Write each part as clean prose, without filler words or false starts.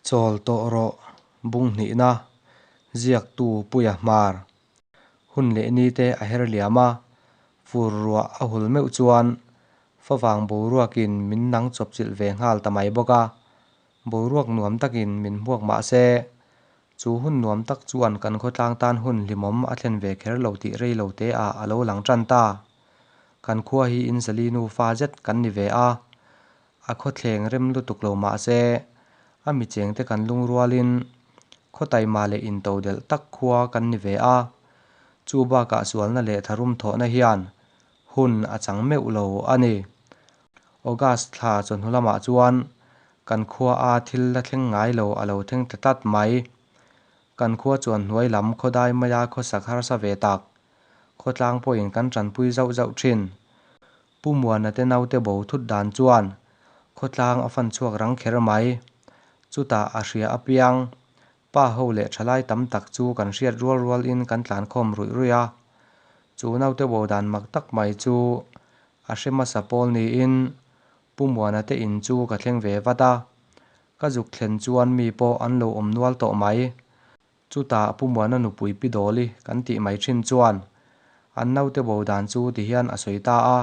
Chawl tawh rawh bung hnihna ziaktu Puia Hmar. Hun leh ni te a her liam a, fur ruah a hul meuh chuan favang boruakin min nang chawpchilh ve nghal ta mai bawk a. Boruak nuam takin min hmuak mah se, chu hun nuam tak chuan kan khawtlang tan hun hlimawm a thlen ve kher lo tih rei lo te ah a lo lang tan ta. Kan khua hi in zali nufa zet kan ni ve a, a khawthleng rem lutuk lo mah se, a mi chengte kan lungrualin khaw taima leh intodelh tak khua kan ni ve a, chu bakah sualna leh tharum thawhna hian hun a chang meuh lo a ni. August thla chawhnu lamah chuan kan khua a thil la thleng ngai lo a lo thleng ta tlat mai. Kan khua chuan hnuai lam khawdai maia khawsak harsa ve tak, khawtlang pawhin kan tanpui zauh zauh thin. Pu Muana te naute bo thut dan chuan khawtlang a fan chhuak rang kher mai. Chutah a hria apiang, pa ho leh thalai tam tak chu kan hriat rual rual in kan tlan khawm ruih ruih a. Chu naute bo dan mak tak mai chu a hre hmasa pawl niin Pu Muana te in chu ka thleng ve vat a. Ka zuk thlen chuan mi pawh an lo awm nual tawh mai. Chutah Pu Muana nupui Pi Dawli kan tih mai thin chuan an naute bo dan chu ti hian a sawi ta a,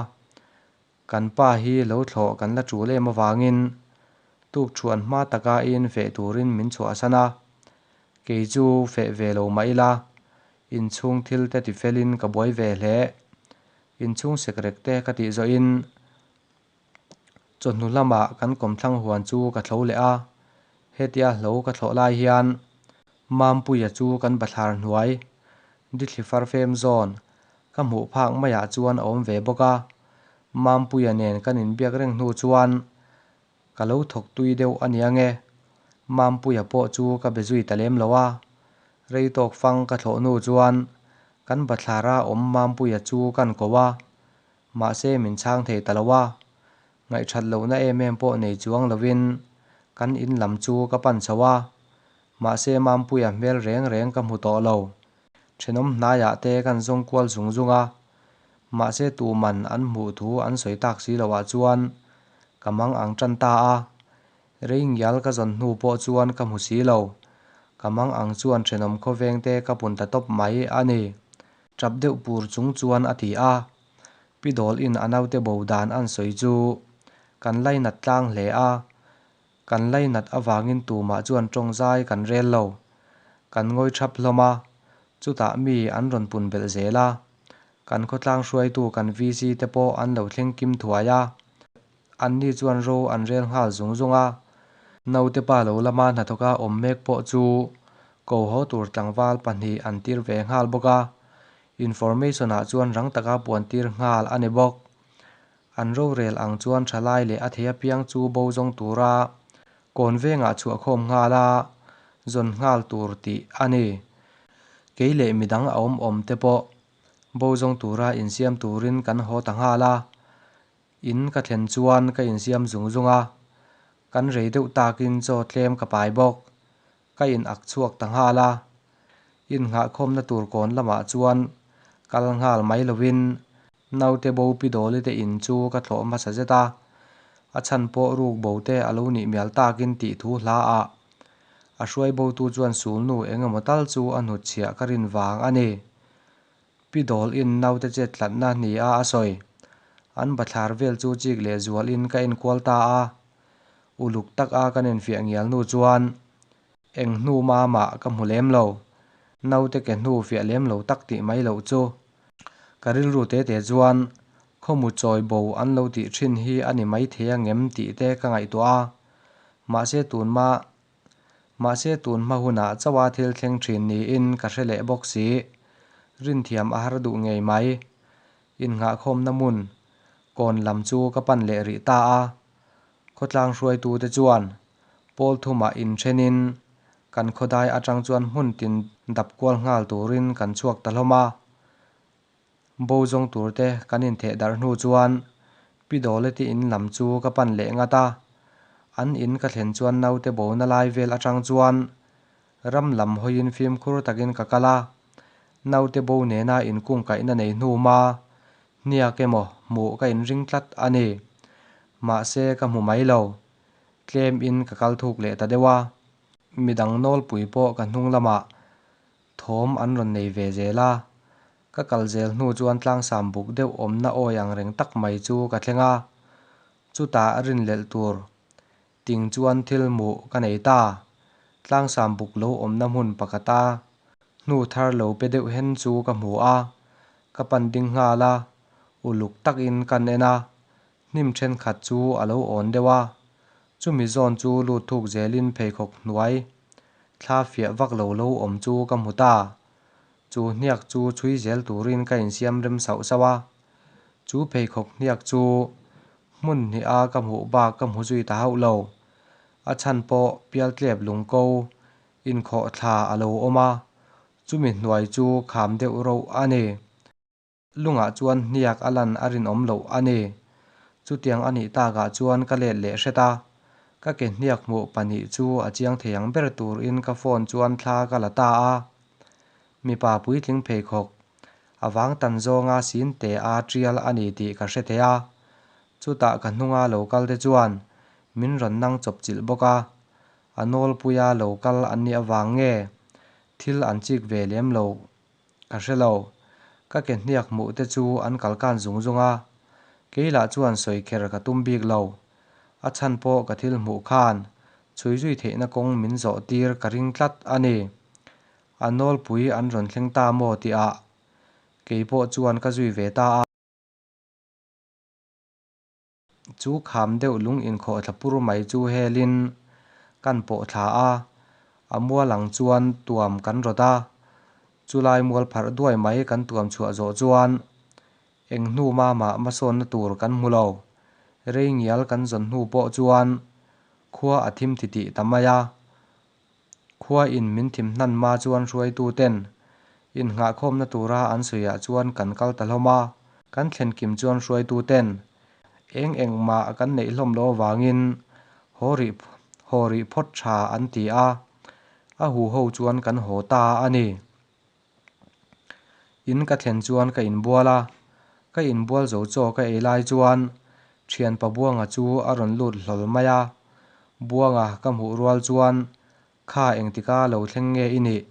Kan pa hi lo thlawh kan la tul em avangin tukthuan hma taka in feh turin min chhuahsan a, kei chu feh ve lo mah ila inchhung thil te tifelin ka buai ve hle. Inchhung sekrek te ka tih zawhin Chawhnu lamah kan kawmthlang huan chu ka thlo leh a, hetia hlo ka thlawh lai hian Mampuia chu kan bathlar hnuai Dithli farfem zawn ka hmuh phak maiah chuan a awm ve bawk a, Mampuia nen kan inbiak reng hnu chuan ka lo thawk tui deuh a nia nge, Mampuia pawh chu ka be zui ta lem lo a, rei tawk fang ka thlawh hnu chuan kan bathlara awm Mampuia chu kan ko a, Mahse min chhang thei ta lo a, ngaihthat lohna em em pawh nei chuang lovin kan in lam chu ka pan chho a, mahse Mampuia hmel reng reng ka hmu tawh lo. Thenawm hnaiah te kan zawng kual zung zung a, mahse tuman an hmuh thu an sawi tak si loah chuan ka mang ang tan ta a, rei ngial ka zawn hnu pawh chuan ka hmu si lo. Ka mang ang chuan thenawm khawveng te ka pun ta tawp mai a ni. Tap deuh pur chung chuan a ti a. Pi Dawl in a naute bo dan an sawi chu kan lainat tlang hle a, kan lainat avangin tumah chuan tawng zai kan rel lo. Kan ngawi thap hlawm a, chutah mi an rawn pun belh zel a. Kan khawtlang hruaitu kan VC te pawh an lo thleng kim thuai a. Anni chuan ro an rel nghal zung zung a, naute pa lo lama hnathawka awm mek pawh chu ko haw tur tlangval pahnih an tir ve nghal bawk a, information ah chuan rang taka puan tir nghal a ni bawk. An rorel ang chuan thalai leh a thei apiang chu bo zawng tura kawn vengah chhuah khawm nghal a, zawn nghal tur tih a ni. Kei leh midang a awm awm te pawh bo zawng tura insiam turin kan haw ta nghal a, In ka thlen chuan ka insiam zung zung a, kan rei deuh takin chaw tlem ka pai bawk. Ka in ak chhuak ta nghal a, innghahkhawmna tur kawn lamah chuan kal nghal mai lovin naute bo pi Dawli te in chu ka thlawh hmasa zet a, a chhan pawh ruk bo te a lo nih mial takin tih thu hla ah a hruai botu chuan sulnu eng emaw tal chu a hnutchhiah ka rin vang a ni. Pi Dawl in naute chet tlatna ni a a sawi. An bathlar vel chu chik leh zual in ka enkual ta a. Uluk tak a kan enfiah ngial hnu chuan eng hnu mama ka hmu lem lo. Naute ke hnu fiah lem lo tak tih mai loh chu. Ka rilru te te chuan khawmu chawi bo an lo tih thin hi a ni maithei a ngem tih te ka ngaihtuah a. Mahse tunma Mahse tun hma hunah chauha thil thleng thin niin ka hre leh bawk si. Rinthiam a har duh ngei mai. Innghahkhawmna hmun kawn lam chu ka pan leh rih ta a. Khawtlang hruaitute chuan pawl thumah inthenin kan khawdai atang chuan hmun tin dap kual nghal turin kan chhuak ta hlawm a. Bo zawng tur te kan intheh darh hnu chuan Pi Dawleti in lam chu ka pan leh ngat a, an in ka thlen chuan naute bona lai vel atang chuan ram lam hawiin fimkhur takin ka kal a, naute bo nena inkungkaihna nei hnu ma hniak emaw hmuh ka inring tlat a ni. Mahse ka hmu mai lo, tlem in ka kal thuk leh ta deuh a. Midang nawlpui pawh ka hnung lamah thawm an rawn nei ve zel a. Ka kal zel hnu chuan tlangsam buk deuh awmna awi ang reng tak mai chu ka thleng a. Chutah rinhlelh tur ting chuan thil hmuh ka nei ta. Tlangsam buk lo awmna hmun pakhata hnu thar lo pe deuh hen chu ka hmu a. Ka pan ding nghal a, uluk takin kan en a. Hnim thenkhat chu a lo awn deuh a, chumi zawn chu lut thuk zelin pheikhawk hnuai thla fiah vak lo lo awm chu ka hmu ta. Chu hniak chu chhui zel turin ka insiam rem sauh sauh a. Chu pheikhawk hniak chu hmun hniha ka hmuh bak ka hmu zui ta hauh lo. A chhan pawh pialtlep lungko inkhawh thla a lo awm a, chumi hnuai chu kham deuh roh a ni. Lungah chuan hniak a lan a rinawm loh a ni. Chutiang a nih takah chuan ka let leh hret a, ka ke hniak hmuh pahnih chu a chiang thei ang ber turin ka phone chuan thla ka la ta a. Mipa puitling pheikhawk a vang tan zawnga sin te a tial a ni tih ka hre thei a. Chutah ka hnunga lo kal te chuan min rawn nang chawp chilh bawk a, a nawlpuia lo kal an nih avang nge thil an chik ve lem lo Ka hre lo. Ka ke hniak hmuh te chu an kal kan zung zung a. Kei lah chuan sawi kher ka tum bik lo. A chhan pawh ka thil hmuh khan chhui zui theihna kawng min zawh tir ka ring tlat a ni. A nawlpui an rawn thleng ta maw tihah kei pawh chuan ka zui ve ta a. Chu kham deuh lung inkhawh thla pur mai chu helin kan pawh thla a, a mual ang chuan tuam kan rawt a, chulai mual pharh duai mai kan tuam chhuah zawh chuan eng hnu mama hmasawnna tur kan hmu lo. Rei ngial kan zawn hnu pawh chuan khua a thim titih ta mai a, Khua in min thim hnan hma chuan hruaitu ten innghahkhawmna tura an sawiah chuan kan kal ta hlawm a, kan thlen kim chuan hruaitu ten eng eng mah kan neih hlawm loh avangin haw rih haw rih phawt tha an ti a, a huho chuan kan haw ta a ni. In ka thlen chuan ka inbual a, ka inbual zo chaw ka ei lai chuan thianpa Buanga chu a rawn lut hlawl mai a. Buanga ka hmuh rual chuan, Kha engtika lo thleng nge i nih?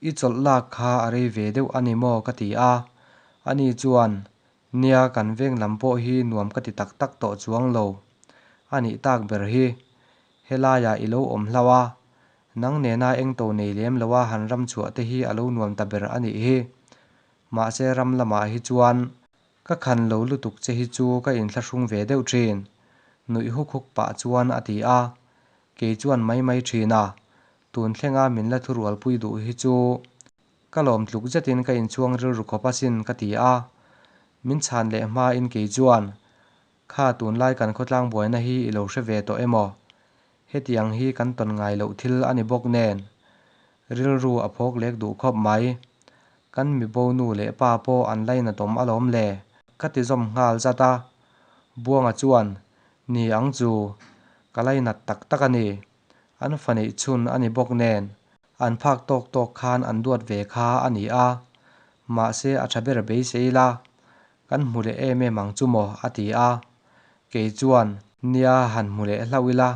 I chawlh lak kha a rei ve deuh a ni maw? ka ti a. Ani chuan, Nia, kan veng lam pawh hi nuam ka ti tak tak tawh chuang lo a nih tak ber hi. Helaiah i lo awm hlauh a, Nang nena eng to nei lem loa han ram chhuah te hi a lo nuam ta ber a nih hi. Mahse ram lamah hi chuan ka khan lo lutuk che hi chu ka inthlahrung ve deuh thin, nuih huk huk pah chuan a ti a. Kei chuan mai mai thin a, tun thlenga min la thurualpui duh hi chu ka lawm tluk zetin ka inchhuang rilru khawp asin ka ti a. Min chhan leh hmain kei chuan, Kha tunlai kan khawtlang buaina hi i lo hre ve tawh emaw? Hetiang hi kan tawn ngai loh thil a ni bawk nen, rilru a phawk lek duh khawp mai. Kan mibo nu leh pa pawh an lainatawm alawm le, ka ti zawm nghal zat a. Buanga chuan, Ni ang chu, ka lainat tak tak a ni. An fa neih chhun a ni bawk nen, an phak tawk tawk khan an duat ve kha a ni a. Mahse a tha ber beisei la, Kan hmu leh em em ang chu maw? a ti a. Kei chuan, Nia, han hmu leh hlauh ila,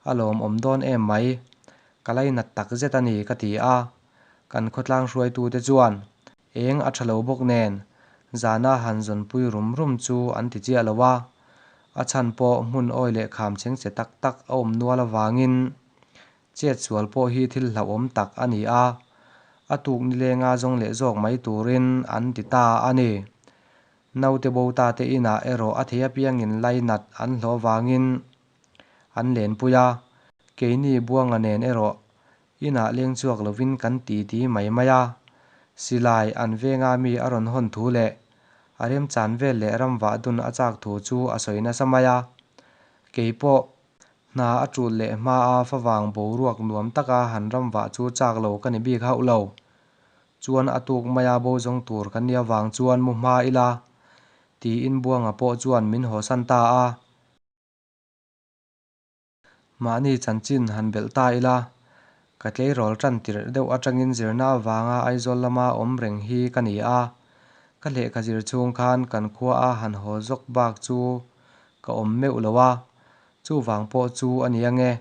a lawmawm dawn em mai. Ka lainat tak zet a ni, ka ti a. Kan khawtlang hruaitute chuan, Eng a tha lo bawk nen, zana han zawnpui rum rum chu an ti chiah lo a. A chhan pawh hmun awi leh kham cheng che tak tak a awm nual avangin Chet sual pawh hi thil hlauhawm tak a ni a, a tuk nilenga zawng leh zawk mai turin an ti ta a ni. Naute bo ta te inah erawh a thei apiangin lainat an hlawh vangin an lenpui a, keini Buanga nen erawh inah leng chhuak lovin kan titi mai mai a. Silai an venga mi a rawn hawn thu leh a remchan vel leh ramvah dun a chak thu chu a sawi nasa mai a, keipawh Hna a tul leh hma a favang boruak nuam taka han ram vah chu chak lo ka ni bik hauh lo. Chuan a tuk maia bo zawng tur kan nih avang chuan mu hma ila, tiin Buanga pawh chuan min hawsan ta a. Mahni chanchin han belh ta ila, ka tleirawl tan tirh deuh atangin zirna avanga Aizawl lama awm reng hi ka ni a. Ka lehkha zir chhung khan kan khua a han haw zawk bak chu ka awm meuh lo a, Chuvang pawh chu a ni ange,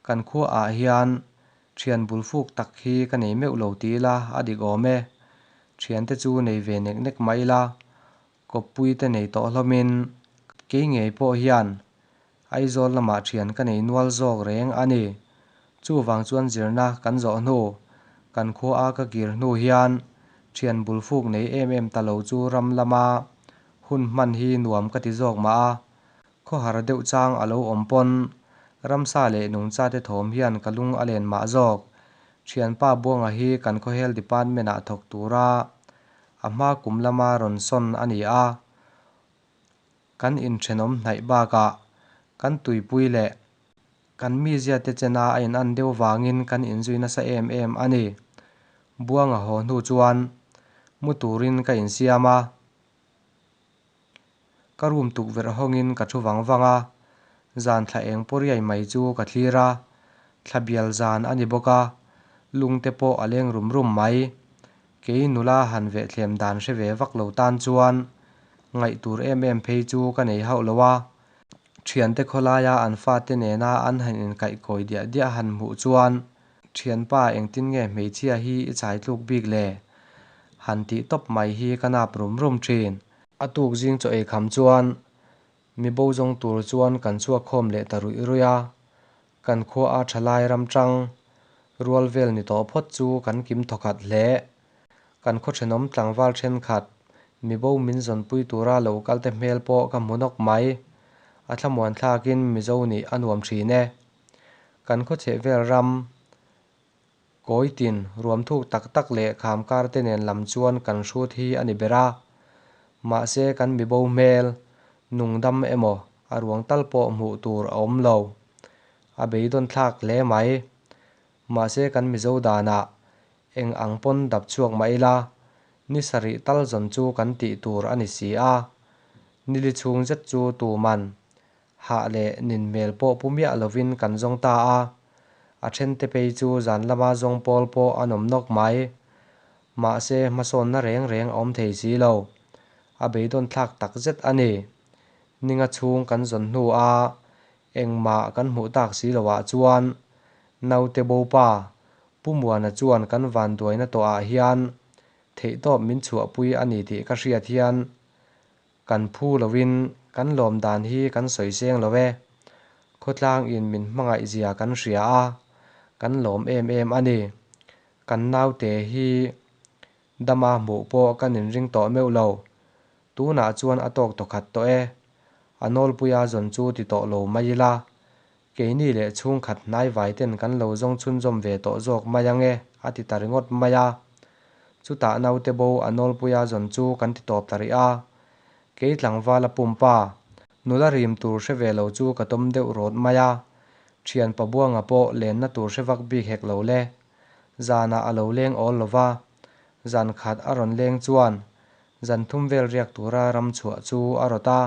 kan khuaah hian Thian bul fuk tak hi ka nei meuh lo ti ila a dik awm e. Thiante chu nei ve nek nek mah ila, kawppui te nei tawh hlawmin kei ngei pawh hian Aizawl lamah thian ka nei nual zawk reng a ni. Chuvang chuan zirna kan zawh hnu, kan khua a ka kir hnu hian thian bul fuk nei em em ta lo chu ram lama hun hman hi nuam ka ti zawk mah a. Khawhar deuh chang a lo awm pawn ramsa leh nungcha te thawm hian ka lung a len mah zawk. Thianpa Buanga hi kan khaw Health Department ah thawk tura a hma kum lama rawn sawn a ni a. Kan inthenawm hnaih bakah kan tuipui leh kan mizia te chena a in an deuh vangin kan inzui nasa em em a ni. Buanga haw hnu chuan mu turin ka insiam a. Ka room tukverh hawngin ka thu vang vang a, zan thla eng pawh riai mai chu ka thlir a, thla bial zan a ni bawk a, lung te pawh a leng rum rum mai. Kei nula han vehthlem dan hre ve vak lo tan chuan ngaih tur em em phei chu ka nei hauh lo a, thiante khawlaia an fate nena an han inkaihkawi diah diah han hmuh chuan Thianpa engtin nge hmeichhia hi i chai tluk bik le? Han tih tawp mai hi ka nap rum rum thin. A tuk zing chaw ei kham chuan mi bo zawng tur chuan kan chhuak khawm leh ta ruih ruih a, kan khua a thalai ram tang rual vel ni tawh phawt chu kan kim thawkhat hle. Kan khaw thenawm tlangval thenkhat mi bo min zawnpui tura lo kal te hmel pawh ka hmu nawk mai. A thlamuan thlakin Mizo nih a nuam thin e. Kan khaw chheh vel ram Kawi tin, ruam thuk tak tak leh kham kar te nen lam chuan kan hrut hi a ni ber a. Mahse kan mibo hmel, nungdam emaw a ruang tal pawh hmuh tur a awm lo. A beidawn thlak hle mai. Mahse kan Mizo danah eng ang pawn dap chhuak mah ila, ni sarih tal zawn chu kan tih tur a ni si a. Nili chhung zet chu tuman Hah leh nin hmel pawh pu miah lovin kan zawng ta a, a thente phei chu zan lama zawng pawl pawh an awm nawk mai. Mahse, hmasawnna reng reng a awm thei si lo. A beidawn thlak tak zet a ni. Ninga chhung kan zawn hnu a, engmah kan hmuh tak si loah chuan naute bopa Pu Muana chuan kan vanduaina tawhah hian theihtawp min chhuahpui a ni tih ka hriat hian Kan phu loin kan lawm dan hi kan sawi seng lo e. Khawtlang in min hmangaih zia kan hria a, kan lawm em em a ni. Kan naute hi dama hmuh pawh kan inring tawh meuh lo. Tunah chuan a tawk tawkhat tawh e. A nawlpuia zawn chu ti tawh lo mai ila, keini leh chhungkhat hnaivai ten kan lo zawng chhunzawm ve tawh zawk mai ange a ti ta ringawt mai a. Chutah naute bo a nawlpuia zawn chu kan ti tawp ta rih a. Kei tlangval a pumpa, nula rim tur hre ve lo chu ka tawm deuh rawt mai a. Thian Pabuanga pawh lenna tur hre vak bik hek lo le. Zanah a lo leng awl lo va, zan khat a rawn leng chuan zan thum vel riak tura ram chhuah chu a rawt a.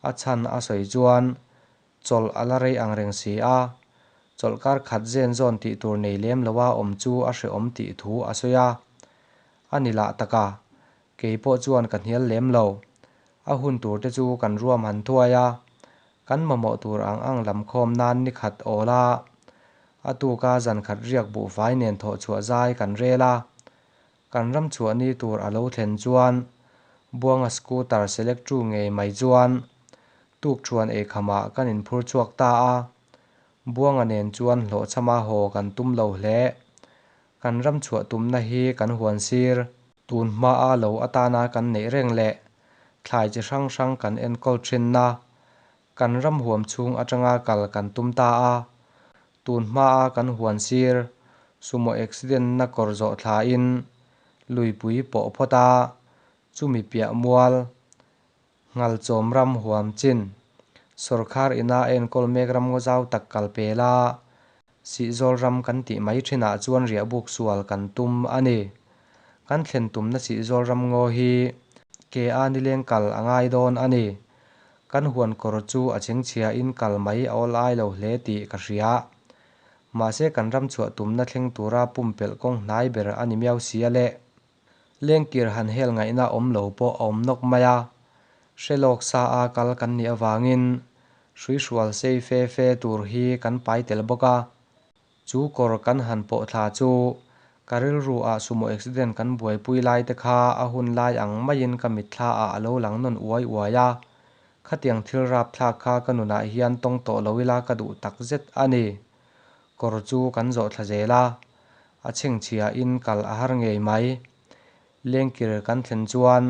A chhan a sawi chuan Chawlh a la rei ang reng si a, chawlhkar khat zen zawn tih tur nei lem loa awm chu a hrehawm tih thu a sawi a. A ni lah tak a, kei pawh chuan ka hnial lem lo. A hun tur te chu kan ruam han thuai a, kan mamawh tur ang ang lam khawm nan ni khat awl a, a tuka zan khat riak buhfai nen thawh chhuah zai kan rel a. Kan ram chhuah ni tur a lo thlen chuan Buanga scooter select tu ngei mai chuan Tukṭhuan eikhamah kan inphur chhuak ta a, Buanga nen chuan hlawhchhama haw kan tum lo hle. Kan ram chhuah tumna hi kan huan sir. Tun hmaa lo atana kan neih reng leh thlai chi hrang hrang kan enkawl thinna, kan ram huam chhung atanga kal kan tum ta a. Tun hmaa kan huan sir, sumo accident na kawr zawh thlain luipui pawh phawt a, chumi piah mual Nghalchawm ram huam chin. Sawrkhar ina a enkawl mek ram ngaw zau tak kal pel a, Sihzawl ram kan tih mai thinah chuan riahbuk sual kan tum a ni. Kan thlen tumna Sihzawl ram ngaw hi ke a nileng kal a ngai dawn a ni. Kan huan kawr chu a chhengchhiain kal mai a awl ai lo hle tih ka hria. Mahse kan ram chhuah tumna thleng tura pumpelh kawng hnai ber a ni miau sia le. Lengkir han hel ngaihna awm lo pawh a awm nawk mai a, hre lawk sa a kal kan nih avangin hruihrual sei fe fe tur hi kan pai tel bawk a. Chu kawr kan han pawh thla chu ka rilru ah sumo accident kan buaipui lai te kha a hun lai ang maiin ka mitthla ah a lo lang nawn uai uai a, khatiang thil rapthlak kha ka nunah hian tawng tawh lo ila ka duh takzet a ni. Kawr chu kan zawh thla zel a, a chhengchhia in kal a har ngei mai. Lengkir kan thlen chuan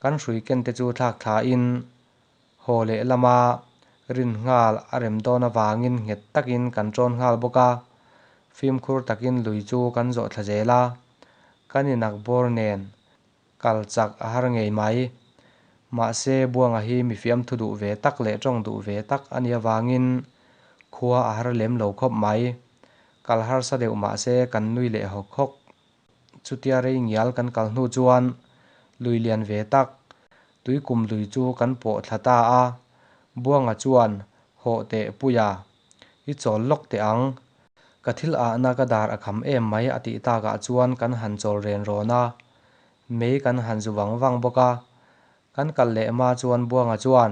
kan hrui ken te chu thlak thla in haw leh lama rin nghal a rem dawn avangin nghet takin kan ṭawn nghal bawk a, fimkhur takin lui chu kan zawh thla zel a, kan inak bawr nen kal chak a har ngei mai. Mahse Buanga hi mi fiamthu duh ve tak leh ṭawng duh ve tak a nih avangin khua a har lem lo khawp mai. Kal harsa deuh mahse kan nui leh hawk hawk. Chutia rei ngial kan kal hnu chuan lui lian ve tak, Tuikum lui chu kan pawh thla ta a, Buanga chuan Hawh teh Puia, i chawl lawk teh ang. Ka thil ahna ka dar a kham em mai a tih takah chuan kan han chawl ren rawn a, mei kan han zu vang vang bawk a. Kan kal leh hma chuan Buanga chuan,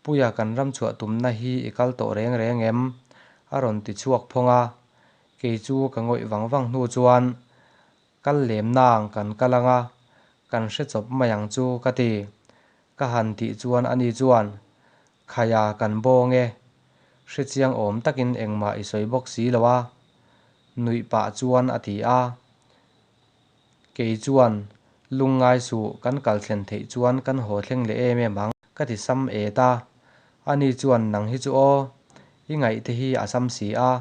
Puia kan ram chhuah tumna hi i kal tawh reng reng em? a rawn ti chhuak phawng a, kei chu ka ngawih vang vang hnu chuan, Kal lem nang kan kal anga, kan hre chawp mai ang chu ka ti. Ka han tih chuan ani chuan, Khaia kan bawng e, hre chiang awm takin engmah i sawi bawk si lo a, nuih pah chuan a ti a. Kei chuan, Lungngai suh, kan kal thlen theih chuan kan haw thleng leh em em ang, ka ti sam et a. Ani chuan, Nang hi chu aw, i ngaih te hi a sam si a,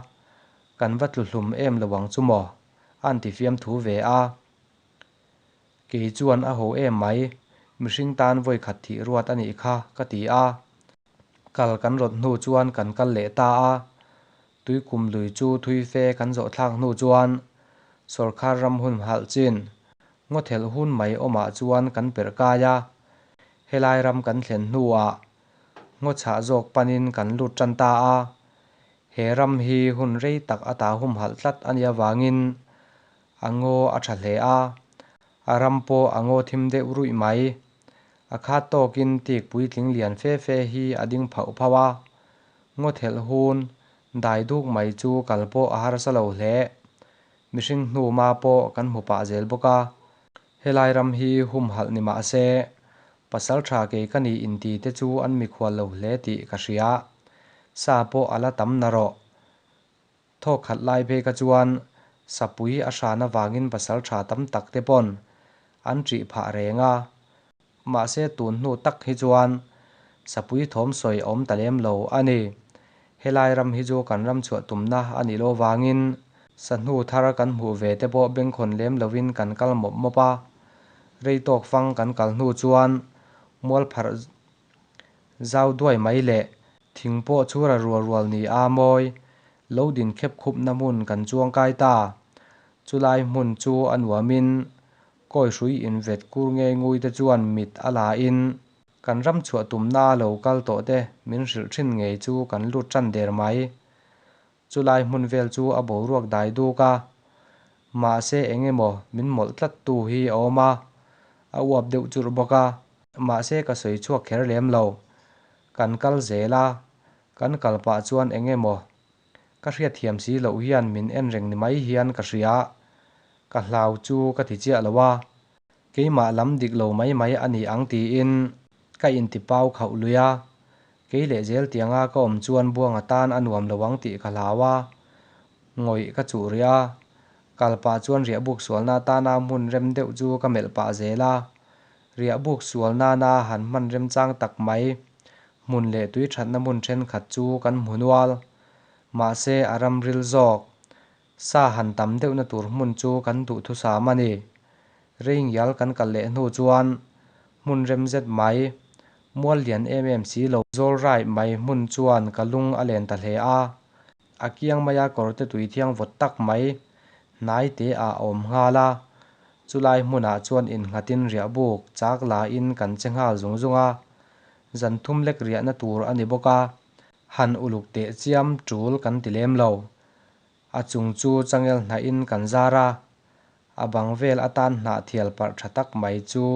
kan va tlu hlum em lo ang chu maw? A'n ti fiamthu ve a. Kei chuan a ho em mai, mihring tan vawi khat thih ruat a nih kha, ka ti a. Kal kan rawt hnu chuan kan kal leh ta a. Tuikum lui chu thui fe kan zawh thlak hnu chuan sawrkhar ram hun halh chin ngaw thelh hun mai awmah chuan kan perh kai a. Helai ram kan thlen hnuah ngaw chhah zawk panin kan lut tan ta a. He ram hi hun rei tak ata humhalh tlat a nih avangin a ngaw a tha hle a, a ram pawh a ngaw thim deuh ruih mai. A khat tawkin tik puitling lian fe fe hi a ding phauh phauh a, ngaw thelh hun dai duk mai chu kal pawh a harsa lo hle. Mihring hnuma pawh kan hmu pah zel bawk a, helai ram hi humhalh ni mah se Pasalṭha kei ka ni inti te chu an mikhual lo hle tih ka hria. Sa pawh a la tam narawh. Thawk khat lai phei kha chuan sapui a hran avangin pasalṭha tam tak te pawn an ṭih phah reng a. Mahse tun hnu tak hi chuan sapui thawm sawi a awm ta lem lo a ni. Helai ram hi chu kan ram chhuah tumna a nih loh avangin sahnu thar kan hmuh ve te pawh bengkhawn lem lovin kan kal mawp mawp a. Rei tawk fang kan kal hnu chuan mual pharh zau duai mai leh thing pawh chhura rual rual ni a mawi lo din khep khupna hmun kan chuang kai ta. Chulai hmun chu a nuamin kawi hrui invet kur ngei ngui te chuan mit a la in kan ram chhuah tumna lo kal tawh te min hrilh thin ngei chu kan lut tan der mai. Chulai hmun vel chu a boruak dai duk a, mahse eng emaw min mawlh tlat tu hi a awm a, a uap deuh churh bawk a, mahse ka sawi chhuak kher lem lo. Kan kal zel a, kan kal pah chuan eng emaw ka hriatthiam si loh hian min en reng ni mai hian ka hria, ka hlau chu ka ti chiah lo a, keimah lam dik lo mai mai a ni ang tiin ka inti pau khauh lui a, Kei leh zel tianga ka awm chuan Buanga tan a nuam lo ang tih ka hlau a, ngawih ka chuh rih a, kal pah chuan riahbuk sual na tana hmun rem deuh chu ka melh pah zel a, riahbuk sual nana han hman remchang tak mai hmun leh tui thatna hmun thenkhat chu kan hmu nual. Mahse a ram ril zawk, sa han tam deuhna tur hmun chu kan duhthusam a ni. Rei ngial kan kal leh hnu chuan hmun rem zet mai, mual lian em em si lo. Zawl raih mai hmun chuan ka lung a len ta hle a, a kiang maia kawrte tui thiang vawt tak mai hnai te ah a awm nghal a, chulai hmunah chuan innghatin riahbuk chak lain kan che nghal zung zung a, zan thum lek riahna tur a ni bawk a, han uluk teh chiam tul kan ti lem lo. A chung chu changel hnahin kan zar a, A bang vel atan hnah thial parh tha tak mai chu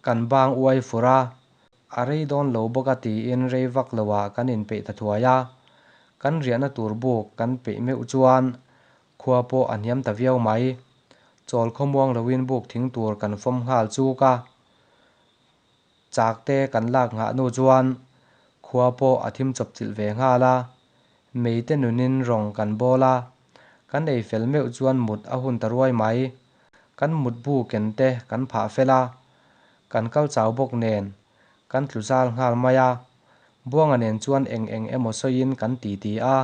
kan bang uai fur a, a rei dawn lo bawk a tiin rei vak lo ah kan inpeih ta thuai a. Kan riahna tur buk kan peih meuh chuan Khua pawh a hniam ta viau mai. Chawl khawmuang loin buk thing tur kan fawm nghal chuk a. Chak te kan lak nghah hnu chuan khua pawh a thim chawpchilh ve nghal a. Mei te nunin rawng kan bawl a, kan ei fel meuh chuan mut a hun ta ruai mai. Kan mutbu ken te kan phah fel a, kan kal chau bawk nen kan tlu zal nghal mai a. Buanga nen chuan eng eng emaw sawiin kan titi a,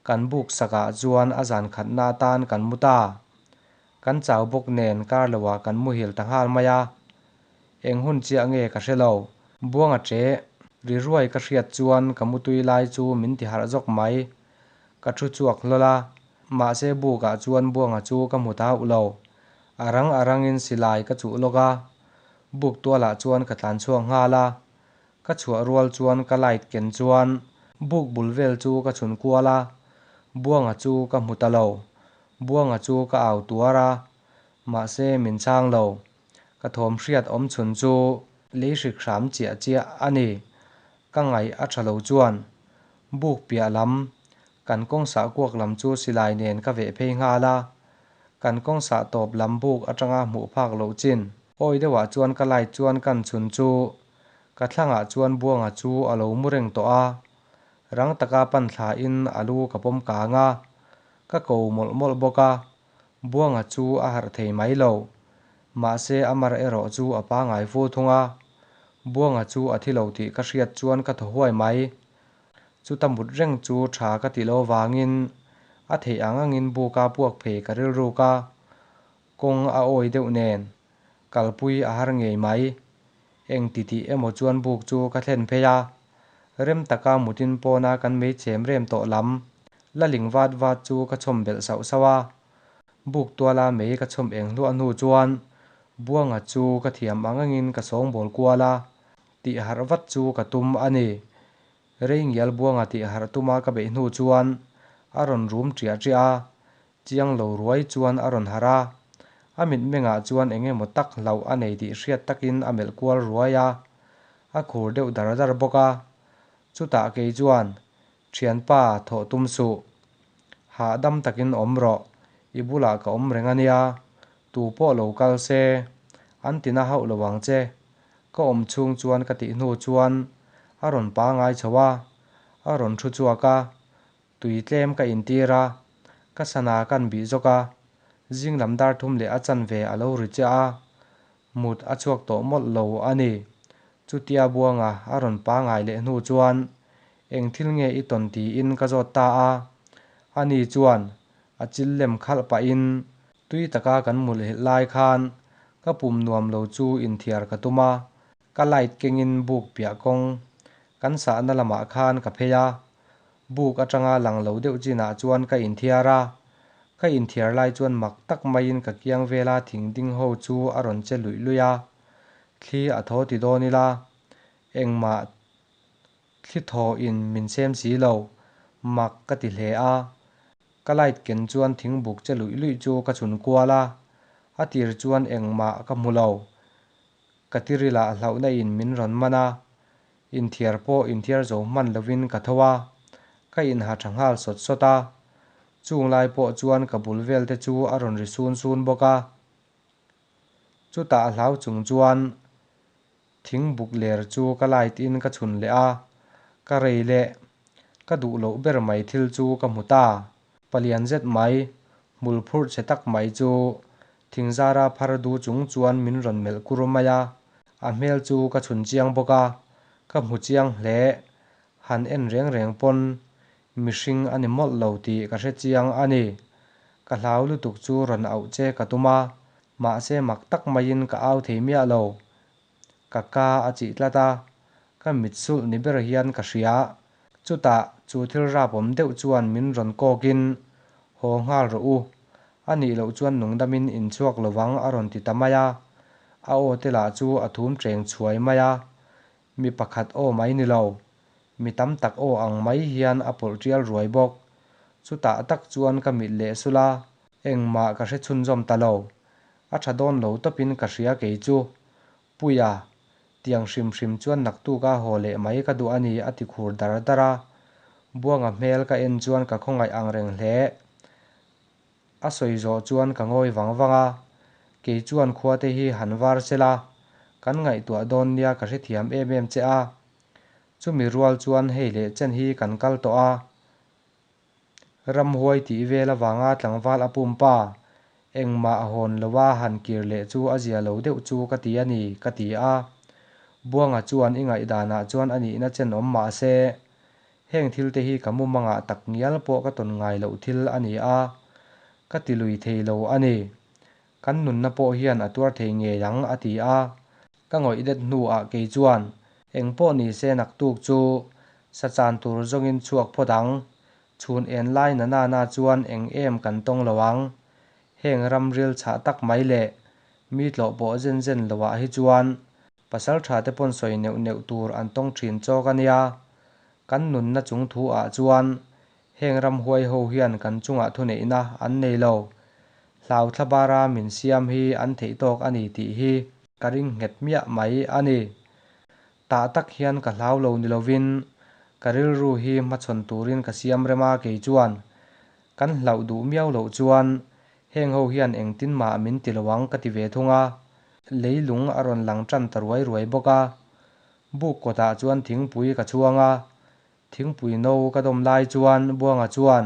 kan buk sakah chuan a zan khatna atan kan mu ta. Kan chau bawk nen kar loah kan muhil ta nghal mai a. Eng hun chiah nge ka hre lo. Buanga che ri ruai ka hriat chuan ka mutui lai chu min ti harh zawk mai. Ka thu chhuak hlawl a, mahse bukah chuan Buanga chu ka hmu ta hauh lo. A rang a rangin silai ka chuh lawk a, buk tualah chuan ka tlan chhuak nghal a. Ka chhuah rual chuan ka light ken chuan buk bul vel chu ka chhun kual a, Buanga chu ka hmu ta lo. Buanga chu ka au tuar a, mahse min chhang lo. Ka thawm hriat awm chhun chu lei hrik hram chiah chiah a ni. Ka ngaih a tha lo chuan buk piah lam kan kawng sah kuak lam chu silai nen ka veh phei nghal a. Kan kawng sah tawp lam buk atanga hmuh phak loh chin awi deuhah chuan ka light chuan kan chhun chu ka thlangah chuan Buanga chu a lo mu reng tawh a. Rang taka pan thlain a lu ka pawm kang a, ka ko mawlh mawlh bawk a. Buanga chu a harh thei mai lo. Mahse a mar erawh chu a pangai fu thung a. Buanga chu a thi lo tih ka hriat chuan ka thaw huai mai. Chuta mut reng chu tha ka tih loh avangin a theih ang angin buka puak phei ka rilruk a, kawng a awi deuh nen kalpui a har ngei mai. Eng ti tih emaw chuan buk chu ka thlen phei a, rem taka mutin pawna kan mei chhem rem tawh lam la ling vat vat chu ka chhawm belh sauh sauh a. Buk tuala mei ka chhawm eng hluah hnu chuan Buanga chu ka thiam ang angin ka sawngbawl kual a, tih harh vat chu ka tum a ni. Rei ngial Buanga tih harh tuma ka beih hnu chuan a rawn rum ṭiah ṭiah a, chiang lo ruai chuan a rawn harh a. A mitmengah chuan eng emaw tak hlauh a nei tih hriat takin a melh kual ruai a, a khur deuh dar dar bawk a. Chutah kei chuan, Thianpa, thawh tum suh. Hahdam takin awm rawh, i bulah ka awm reng a nia, tu pawh lo kal se, an tina hauh lo ang che. Ka awm chhung chuan ka tih hnu chuan a rawn pangai chho a, a rawn thu chhuak a, tui tlem ka intir a, ka sana kan bih zawk a, zing lam dar thum leh a chanve a lo ri chiah a, mut a chhuak tawh mawlh lo a ni. Chutia Buanga a rawn pangai leh hnu chuan eng thil nge i tawn tiin ka zawt ta a, ani chuan a chil lem khalh pahin Tui taka kan mulhilh lai khan ka pum nuam lo chu inthiar ka tum a, ka light kengin buk piah kawng kan sahna lamah khan ka phei a, buk atanga lang lo deuh chinah chuan ka inthiar a, ka inthiar lai chuan mak tak maiin ka kiang vela thing ding ho chu a rawn che luih luih a, thli a thaw ti dawn ila engmah thli thaw in min sem si lo, mak ka ti hle a. Ka light ken chuan thingbuk che luih luih chu ka chhun kual a, a tir chuan engmah ka hmu lo. Ka tirilah hlauhna in min rawn man a, inthiar pawh inthiar zo hman lovin ka tho a, ka inha tha nghal sawt sawt a. Chung lai pawh chuan ka bul vel te chu a rawn ri sun sun bawk a. Chutah hlau chung chuan Thingbuk ler chu ka light in ka chhun leh a, ka rei leh ka duh loh ber mai thil chu ka hmu ta. Palian zet mai, hmul phurh chhe tak mai chu thingzara phar du chung chuan min rawn melh kur mai a, a hmel chu ka chhun chiang bawk a, ka hmu chiang hle. Han en reng reng pawn mihring a ni mawlh lo tih ka hre chiang a ni. Ka hlau lutuk chu rawn auh che ka tum a, Mahse mak tak maiin ka au thei miah lo. Ka ka a chih tlat a, ka mit sulh ni ber hian ka hria. Chutah chu thil rapawm deuh chuan min rawn kawkin, Haw nghal rawh u. A nih loh chuan nungdamin inchhuak lovang a rawn ti ta mai a. A aw te lah chu a thum cheng chhuai mai a. Mi pakhat aw mai ni lo, mi tam tak aw ang mai hian a pawlh tial ruai bawk. Chutah tak chuan ka mit leh sulh a, engmah ka hre chhunzawm ta lo. A tha dawn lo tawpin ka hria kei chu. Puia, tiang hrim hrim chuan naktuk a haw leh mai ka duh a ni a ti khur dar dar a. Buanga hmel ka en chuan ka khawngaih ang reng hle. A sawi zawh chuan ka ngawi vang vang a, kei chuan khua te hi han var sela, kan ngaihtuah dawn nia ka hrethiam em em che a. Chumi rual chuan hei leh chen hi kan kal tawh a. Ramhuai tih vel avanga tlangval a pumpa engmah hawn loa han kir leh chu a zia lo deuh chu ka ti a ni, ka ti a. Buanga chuan i ngaihdanah chuan a nihna chen awm mah se, heng thil te hi ka mumangah tak ngial pawh ka tawn ngai loh thil a ni a, ka ti lui thei lo a ni. Kan nunna pawh hian a tuar thei ngei ang, a ti a. Ka ngawih det hnuah kei chuan, Eng pawh ni se naktuk chu sa chan tur zawngin chhuak phawt ang. Chhun en lai na na na chuan eng em kan tawng lo ang. Heng ram ril chhah tak mai leh mi tlawh pawh zen zen loah hi chuan pasal tha te pawn sawi neuh neuh tur an tawng thin chawk a nia. Kan nunna chung thu ah chuan Heng ramhuai ho hian kan chungah thuneihna an nei lo. Hlau thlabara min siam hi an theih tawk a ni tih hi ka ring nghet miah mai a ni. Tah tak hian ka hlau lo ni lovin ka rilru hi hmachhawn turin ka siam rem a kei chuan kan hlauh duh miau loh chuan heng ho hian engtin mah min ti lo ang ka ti ve thung a. Leilung a rawn lang tan ta ruai ruai bawk a. Buk kawtah chuan thingpui ka chhuang a, Thingpui no ka dawm lai chuan Buanga chuan,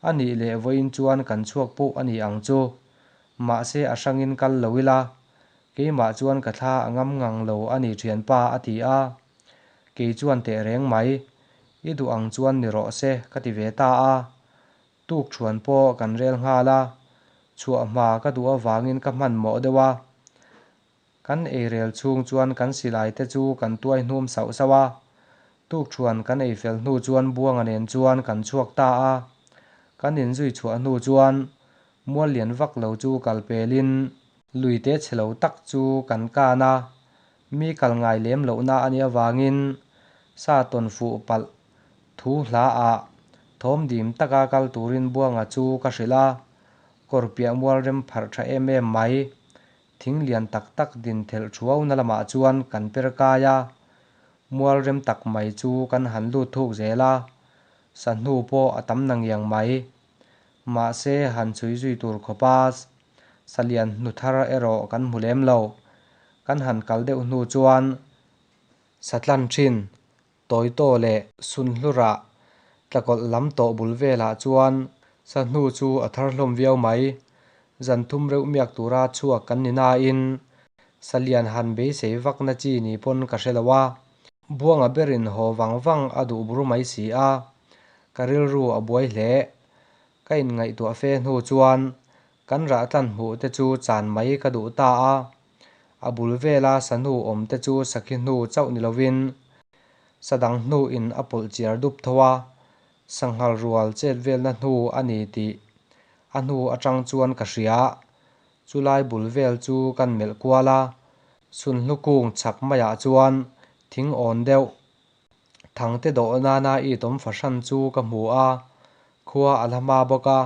A nih leh vawiin chuan kan chhuak pawh a ni ang chu. Mahse a hrangin kal lo ila, keimah chuan ka thla a ngam ngang lo a ni thianpa a ti a. Kei chuan teh reng mai, i duh ang chuan ni rawh se ka ti ve ta a. Tuk thuan pawh kan rel nghal a, chhuah hma ka duh avangin ka hmanhmawh deuh a. Kan eirel chhung chuan kan silai te chu kan tuai hnum sauh sauh a, tukṭhuan kan ei fel hnu chuan Buanga nen chuan kan chhuak ta a. Kan inzui chhuah hnu chuan mual lian vak lo chu kal pelin luite chhe lo tak chu kan kan a, mi kal ngai lem lohna a nih avangin sa tawn fuh palh thu hla ah thawm dim taka kal turin Buanga chu ka hrilh a, kawr piah mual rem pharh tha em em mai. Thing lian tak tak din thelh thuauna lamah chuan kan per kai a, mual rem tak mai chu kan han lut thuk zel a, sahnu pawh a tam na ngiang mai. Mahse han chhui zui tur khawpa salian hnu thar erawh kan hmu lem lo. Kan han kal deuh hnu chuan satlan thin Tawitaw leh Sunhlura tlakawlh lam tawh bul velah chuan sahnu chu a thar hlawm viau mai. Zan thum reuh miak tura chhuak kan ni nain salian han beisei vakna chi ni pawn ka hre lo a, Buanga berin haw vang vang a duh bur mai si a, ka rilru a buai hle. Ka inngaihtuah fe hnu chuan kan rahtlan hmuh te chu chan mai ka duh ta a. A bul vela sahnu awm te chu sakhi hnu chauh ni lovin sa dang hnuin a pawlh chiar dup tho a, sanghal rual chet velna hnu a ni tih a hnu atang chuan ka hria. Chulai bul vel chu kan melh kual a, sunhlu kung chhak maiah chuan thing awn deuh Thangte dawh nana i tawm fahran chu ka hmu a, khua a la hma bawk a,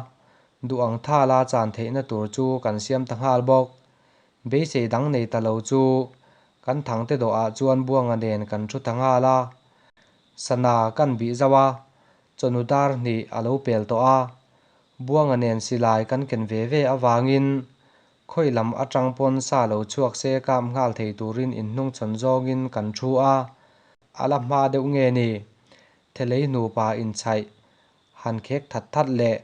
duh ang thala chan theihna tur chu kan siam ta nghal bawk. Beisei dang nei ta lo chu kan thangte dawhah chuan Buanga nen kan thu ta nghal a, sana kan bih zauh a, chawhnu dar hnih a lo pel tawh a, Buanga nen silai kan ken ve ve avangin Khawi lam atang pawn sa lo chhuak se kap nghal thei turin inhnung chhawn zawngin kan thu a, a la hma deuh nge ni? Thelei nupa inchhaih han khek that that leh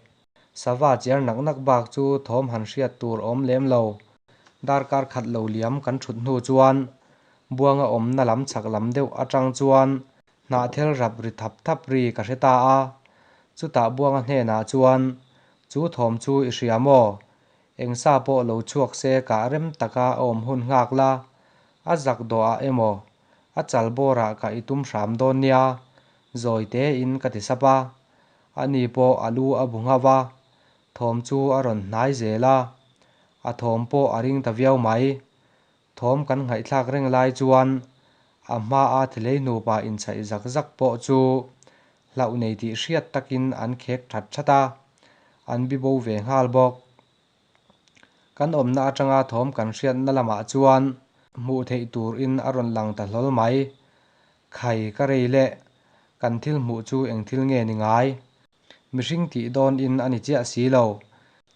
sava chiar nak nak bak chu thawm han hriat tur awm lem lo. Darkar khat lo liam kan thut hnu chuan Buanga awmna lam chhak lam deuh atang chuan Hnahthel rap ri thap thap ri ka hre ta a, chutah Buanga hnenah chuan, Chu thawm chu i hria maw? Eng sa pawh lo chhuak se kah rem taka a awm hun nghak la, a zak dawhah emaw, a chal bawrah ka i tum hram dawn nia, zawi tein ka ti sap a. Ani pawh a lu a bu nghauh a, thawm chu a rawn hnai zel a, a thawm pawh a ring ta viau mai. Thawm kan ngaihthlak reng lai chuan a hmaa thilei nupa inchhaih zak zak pawh chu hlauh nei tih hriat takin an khek that that a, an bibo ve nghal bawk. Kan awmna atanga thawm kan hriatna lamah chuan hmuh theih turin a rawn lang ta hlawl mai. Khai ka rei leh, kan thil hmuh chu eng thil nge ni ngai? Mihring tih dawn in a ni chiah si lo.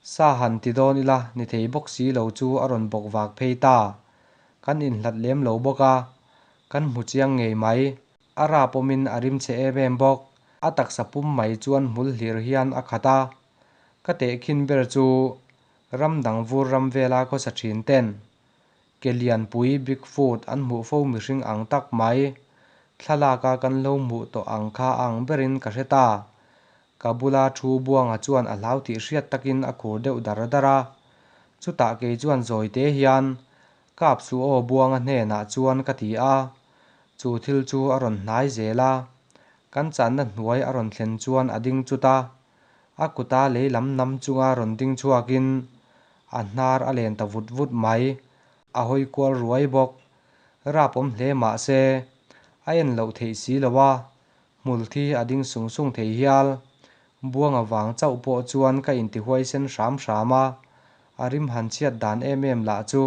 Sa han ti dawn ila ni thei bawk si lo chu a rawn bawk vak phei ta. Kan inhlat lem lo bawk a, kan hmu chiang ngei mai. A rap awmin a rim chhe em em bawk. A taksa pum mai chuan hmul hlir hian a khat a. Ka tehkhin ber chu ram dang vur ram vela khawsa thin ten ke lianpui Big Foot an hmuh fo mihring ang tak mai. Thlalak a kan lo hmuh tawh ang kha a ang berin ka hre ta. Ka bula thu Buanga chuan a hlau tih hriat takin a khur deuh dar dar a. Chutah kei chuan zawite hian, Kap suh aw Buanga hnenah chuan ka ti a. Chu thil chu a rawn hnai zel a. Kan channa hnuai a rawn thlen chuan a ding chut a. A kuta lei lam nam chunga rawn ding chhuakin a hnar a len ta vut vut mai. A hawi kual ruai bawk. Rap awm hle mah se, a en loh theih si lo a, hmul thi a ding sung sung thei hial. Buanga vang chauh pawh chuan ka intihuaisen hram hram a, a rim han chhiat dan em em lah chu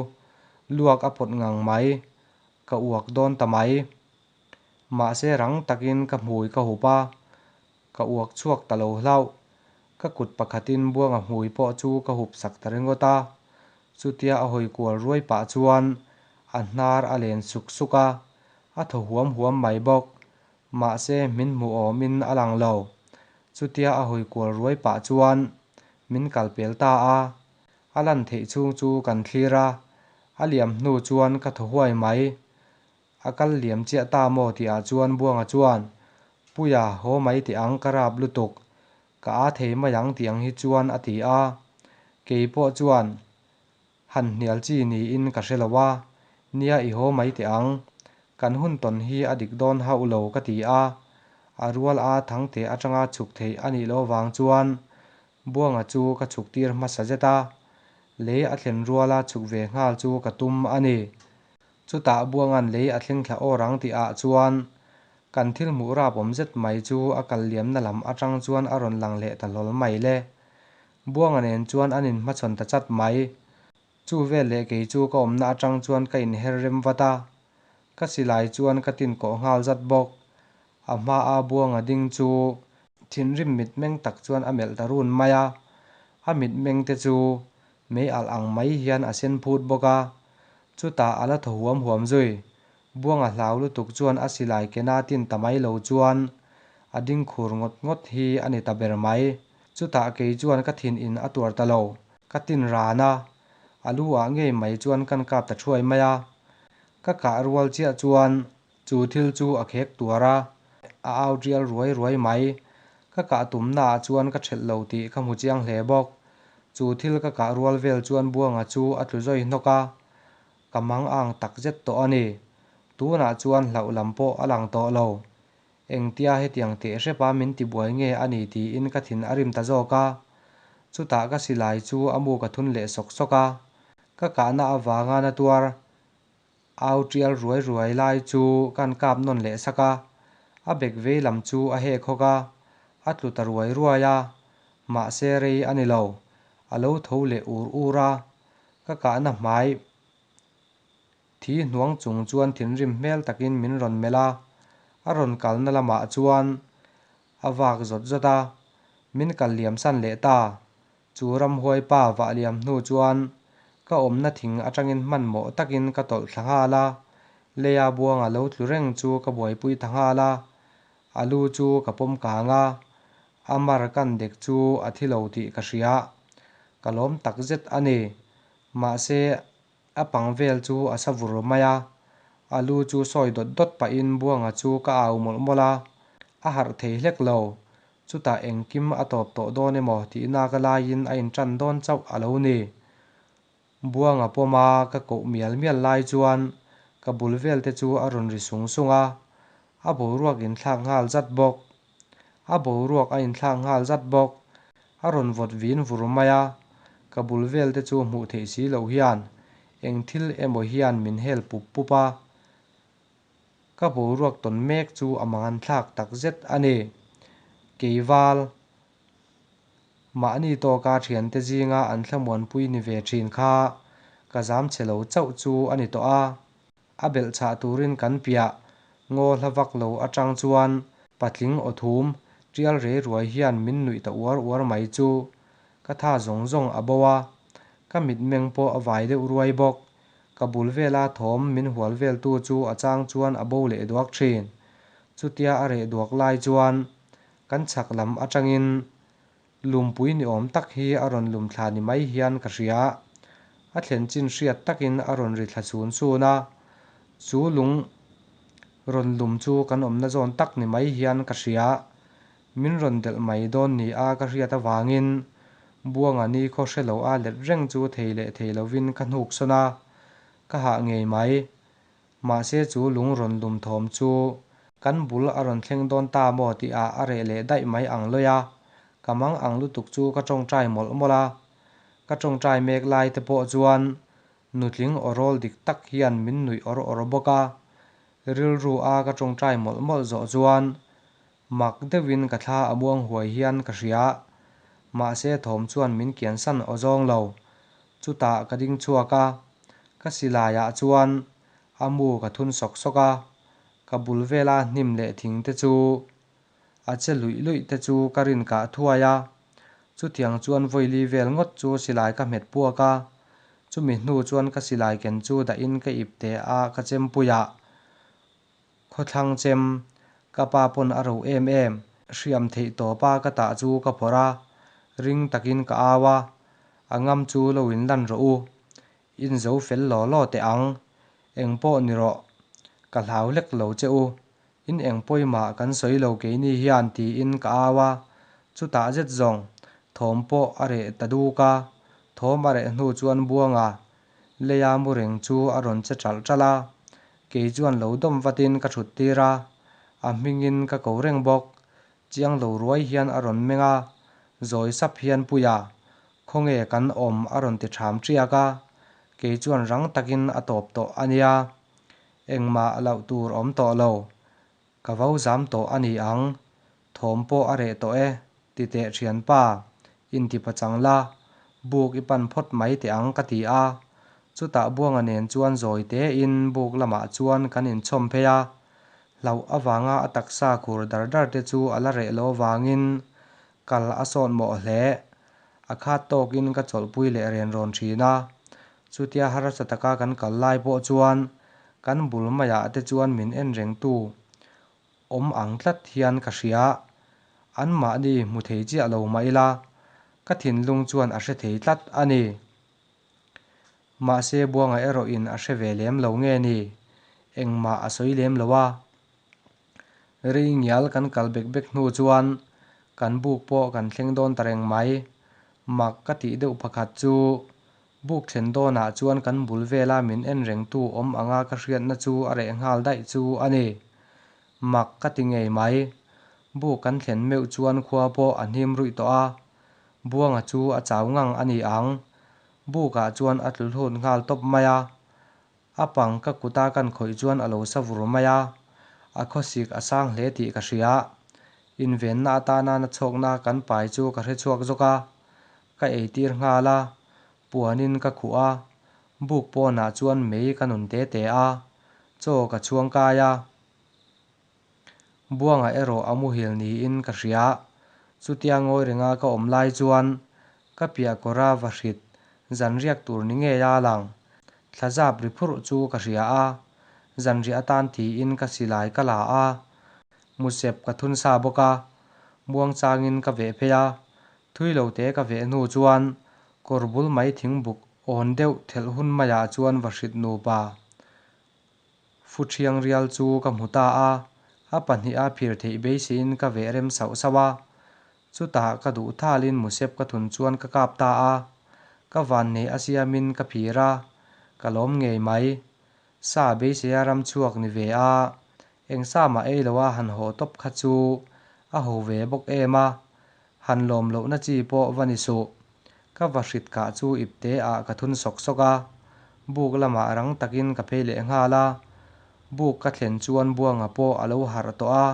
luak a pawt ngang mai, ka uak dawn ta mai. Mahse rang takin ka hmui ka hup a, Ka uak chhuak ta lo hlauh. Ka kut pakhatin Buanga hmui pawh chu ka hup sak ta ringawt a. Chutia a hawi kual ruai pah chuan a hnar a len suk suk a, a thaw huam huam mai bawk. Mahse min hmuh awmin a lang lo. Chutia a hawi kual ruai pah chuan min kal pel ta a. A lan theih chhung chu kan thlir a, a liam hnu chuan ka thaw huai mai. A kal liam chiah ta maw tihah chuan Buanga chuan, Puia, haw mai teh ang, ka rap lutuk. Ka aa thei mai ang tih ang hi chuan a ti a. Kei pawh chuan han hnial chi niin ka hre lo a, nia i haw mai teh ang. Kan hun tawn hi a dik dawn hauh lo ka ti a. A rual a thangte atanga chhuk theih a nih loh vang chuan Buanga chu ka chhuk tir hmasa zet a, lei a thlen ruala chhuk ve nghal chu ka tum a ni. Chutah Buanga'n lei a thleng thla awr ang tihah chuan kan thil hmuh rap awm zet mai chu a kal liamna lam atang chuan a rawn lang leh ta hlawl mai le. Buanga nen chuan an inhmachhawn ta chat mai. Chu vel leh kei chu ka awmna atang chuan ka inher rem vat a, ka silai chuan ka tin kawh nghal zat bawk. A hmaa Buanga ding chu thinrim mitmeng tak chuan a melh ta run mai a, a mitmeng te chu mei alh ang mai hian a sen phut bawk a, chutah a la thaw huam huam zui. Buanga hlau lutuk chuan a silai kena tin ta mai lo chuan a ding khur ngawt ngawt hi a ni ta ber mai. Chutah kei chuan ka thin in a tuar ta lo, ka tin ran a, a lu ah ngei mai chuan kan kap ta thuai mai a. Ka kah rual chiah chuan Chu thil chu a khek tuar a, a au tial ruai ruai mai. Ka kah tumnaah chuan ka thelh lo tih ka hmu chiang hle bawk. Chu thil ka kah rual vel chuan Buanga chu a tlu zawi hnawk a, ka mang ang tak zet tawh a ni. Tunah chuan hlauh lam pawh a lang tawh lo. Engtia hetiang teh hrepa min tibuai nge a ni tiin ka thin a rim ta zawk a. Chutah ka silai chu a mu ka thun leh sawk sawk a, ka kahna avanga na tuar Au tial ruai ruai lai chu kan kap nawn leh sak a, a bek vei lam chu a hek hawk a, a tlu ta ruai ruai a, mahse rei a ni lo, a lo tho leh ur ur a, ka kahna hmai thi hnuang chung chuan thinrim hmel takin min rawn melh a, a rawn kalna lamah chuan a vak zawt zawt a, min kal liam san leh ta. Chu ramhuai pa vah liam hnu chuan ka awmna thing atangin hmanhmawh takin ka tawlh thla nghal a, leia buanga lo tlu reng chu ka buaipui ta nghal a, a lu chu ka pawm kang a, a mar kan dek chu a thi lo tih ka hria, ka lawm tak zet a ni. Mahse, A pang vel chu a sa vur mai a, a lu chu sawi dawt dawt pahin Buanga chu ka au mawlh mawlh a, a harh thei hlek lo. Chutah engkim a tawp tawh dawn emaw tih nak laiin a inṭan dawn chauh a lo ni. Buanga pawma ka koh mial mial lai chuan ka bul vel te chu a rawn ri sung sung a, a boruak inthlak nghal zat bawk. A boruak a inthlak nghal zat bawk. A rawn vawt vin vur mai a, ka bul vel te chu hmuh theih si loh hian eng thil emaw hian min hel pup pup a. Ka boruak tawn mek chu a mangan thlak tak zet a ni. Keival, mahni tawka thiante zinga an thlamuanpui ni ve thin kha ka zam chhe lo chauh chu a ni tawh a. A belh chhah turin kan piah ngaw hla vak lo atang chuan patling aw thum tial rei ruai hian min nuih ta uar uar mai chu. Ka tha zawng zawng a bo a, ka mitmeng pawh a vai deuh ruai bawk. Ka bul vela thawm min hual veltu chu a chang chuan a bo leh duak thin. Chutia a reh duak lai chuan kan chhak lam atangin lumpui ni awm tak hi a rawn lum thla ni mai hian ka hria. A thlen chin hriat takin a rawn ri thla sun sun a, chu lung rawn lum chu kan awmna zawn tak ni mai hian ka hria. Min rawn delh mai dawn ni a ka hriat avangin Buanga nikhaw hre lo a let reng chu thei leh thei lovin ka hnuk sawn a, ka hah ngei mai. Mahse chu lung rawn lum thawm chu kan bul a rawn thleng dawn ta maw tihah a reh leh daih mai ang lawi a, ka mang ang lutuk chu ka tawngtai mawlh mawlh a. Ka tawngtai mek lai te pawh chuan nutling aw rawl dik tak hian min nuih awr awr bawk a. Rilru a ka tawngtai mawlh mawlh zawh chuan Mak deuhin ka thla a muang huai hian ka hria. Mahse thawm chuan min kiansan aw zawng lo. Chutah ka ding chhuak a, ka silai ah chuan a mu ka thun sawk sawk a, ka bul vela hnim leh thing te chu a che luih luih te chu ka rin kah thuai a. Chutiang chuan vawili vel ngawt chu silai ka hmet puak a, chumi hnu chuan ka silai ken chu dahin ka ipte a ka chempui ah Khawthlang chem, ka pa pawn a ro em em, hriam theih tawp a ka tah chu ka phawrh a, ring takin ka au a, a ngam chu lo in lan rawh u, in zo fel law law teh ang, eng pawh ni rawh, ka hlau lek lo che u, in eng pawimah kan sawi lo keini hian tiin ka au a, chutah zet zawng thawm pawh a reh ta duk a, thawm a reh hnu chuan Buanga leia mu reng chu a rawn che ṭalh ṭalh a, Kei chuan lo dawm vatin ka thut tir a, a hmingin ka ko reng bawk. Chiang lo ruai hian a rawn meng a, zawi sap hian Puia, khawnge kan awm a rawn ti ṭham ṭiak a, kei chuan rang takin a tawp tawh a nia. Engmah loh tur awm tawh lo, Ka vo zam tawh a ni ang, thawm pawh a reh tawh e, ti teh thianpa, inti pachang la, buk i pan phawt mai teh ang ka ti a. Chutah Buanga nen chuan zawi tein buk lamah chuan kan inchhawm phei a, hlauh avanga a taksa khur dar dar te chu a la reh lo avangin kal a sawt mawh hle. A khat tawkin ka chawlhpui leh ren rawn thin a, chutia harsa taka kan kal lai pawh chuan kan bul maiah te chuan min en rengtu awm ang tlat hian ka hria. Anmahni hmu thei chiah lo mah ila, ka thinlung chuan a hre thei tlat a ni. Mahse Buanga erawhin a hre ve lem lo nge ni, engmah a sawi lem lo a. Rei ngial kan kal bek bek hnu chuan kan buk pawh kan thleng dawn ta reng mai. Mak ka tih deuh pakhat chu buk thlen dawnah chuan kan bul vela min en rengtu awm anga ka hriatna chu a reh nghal daih chu a ni. Mak ka ti ngei mai. Buk kan thlen meuh chuan khua pawh a hnim ruih tawh a, Buanga chu a chau ngang a ni ang. Bukah chuan a tlu hlut nghal tawp mai a. A pang ka kuta kan khawih chuan a lo sa vur mai a, a khawsik a sang hle tih ka hria. Invenna atana na chhawkna kan pai chu ka hre chhuak zawk a, ka eitir nghal a, puanin ka khuh a, buk pawnah chuan mei ka nun te te a, chaw ka chhuang kai a. Buanga erawh a muhil niin ka hria. Chutia ngawi renga ka awm lai chuan ka piah kawra va hrit zanriak tur ni ngei a lang. Thla zap ri phurh chu ka hria a, zanriah atan tiin ka silai ka la a, musep ka thun sa bawk a, muangchangin ka veh phei a, thui lo te ka veh hnu chuan kawr bul mai thingbuk awn deuh thelh hun maiah chuan va hrit nupa Fu thiang rial chu ka hmu ta a, a pahniha phir theih beiseiin ka veh rem sauh sauh a. Chutah ka duh thalin musep ka thun chuan ka kap ta a, ka vanneih a siamin ka phir a, ka lawm ngei mai. Sa beiseia ram chhuak ni ve a, eng sa mah ei loa han haw tawp kha chu a ho ve bawk em a, han lawm lohna chi pawh va ni suh. Ka va hrit kah chu ipte ah ka thun sawk sawk a, buk lamah rang takin ka phei leh nghal a, buk ka thlen chuan Buanga pawh a lo harh tawh a,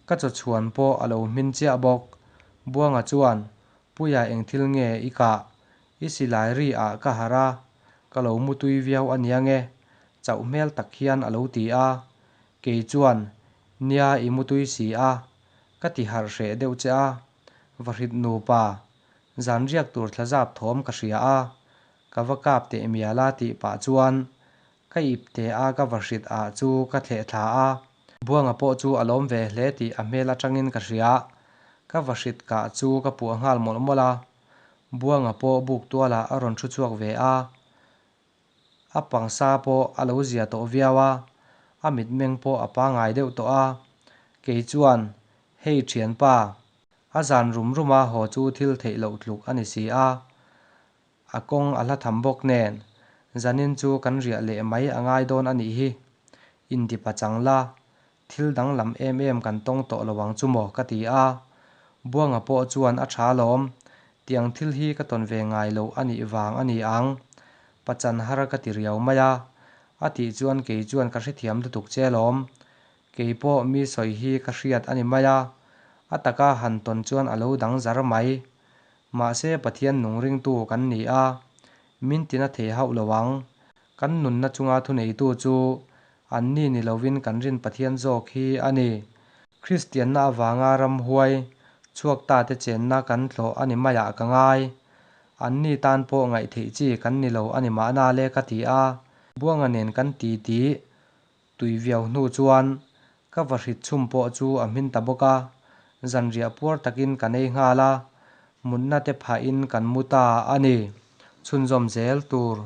ka chaw chhuan pawh a lo hmin chiah bawk. Buanga chuan, Puia eng thil nge i kah? I silai ri ah ka harh a, ka lo mutui viau a nia nge? Chauh hmel tak hian a lo ti a, kei chuan, Nia i mutui si a, ka ti harh hreh deuh che a, va hrit nupa. Zan riak tur thlazap thawm ka hria a, ka va kap teh mial a tih pah chuan ka ipte a ka vahrit ah chu ka thleh thla a. Buanga pawh chu a lawm ve hle tih a hmel atangin ka hria. Ka vahrit kah chu ka puah nghal mawlh mawlh a. Buanga pawh buk tualah a rawn thu chhuak ve a. A pangsa pawh a lo zia tawh viau a, a mitmeng pawh a pangai deuh tawh a. Kei chuan, Hei thianpa, a zan rum ruma haw chu thil theih loh tluk a ni si a. A kawng a hla tham bawk nen, zanin chu kan riah leh mai a ngai dawn a nih hi. Intipa chang la, thil danglam em em kan tawng tawh lo ang chu maw ka ti a. Buanga pawh chuan a tha lawm, tiang thil hi ka tawn ve ngai loh a nih vang a ni ang, pachan har ka ti riau mai a a tih chuan kei chuan ka hrethiam lutuk che lawm, kei pawh mi sawi hi ka hriat a ni mai a, a taka han tawn chuan a lo dang zar mai. Mahse Pathian nung ringtu kan ni a, min tina thei hauh lo ang. Kan nunna chunga thuneitu chu anni ni lovin kan rin Pathian zawk hi a ni. Kristianna avanga ramhuai chhuak ta te chenna kan tlawh a ni maiah ka ngai. Anni tan pawh ngaihtheih chi kan ni lo a ni mahna le ka ti a. Buanga nen kan titi tui viau hnu chuan ka vahrit chhum pawh chu a hmin ta bawk a, zanriah puar takin kan ei nghal a, mutna te phahin kan mu ta a ni. Chhunzawm zel tur.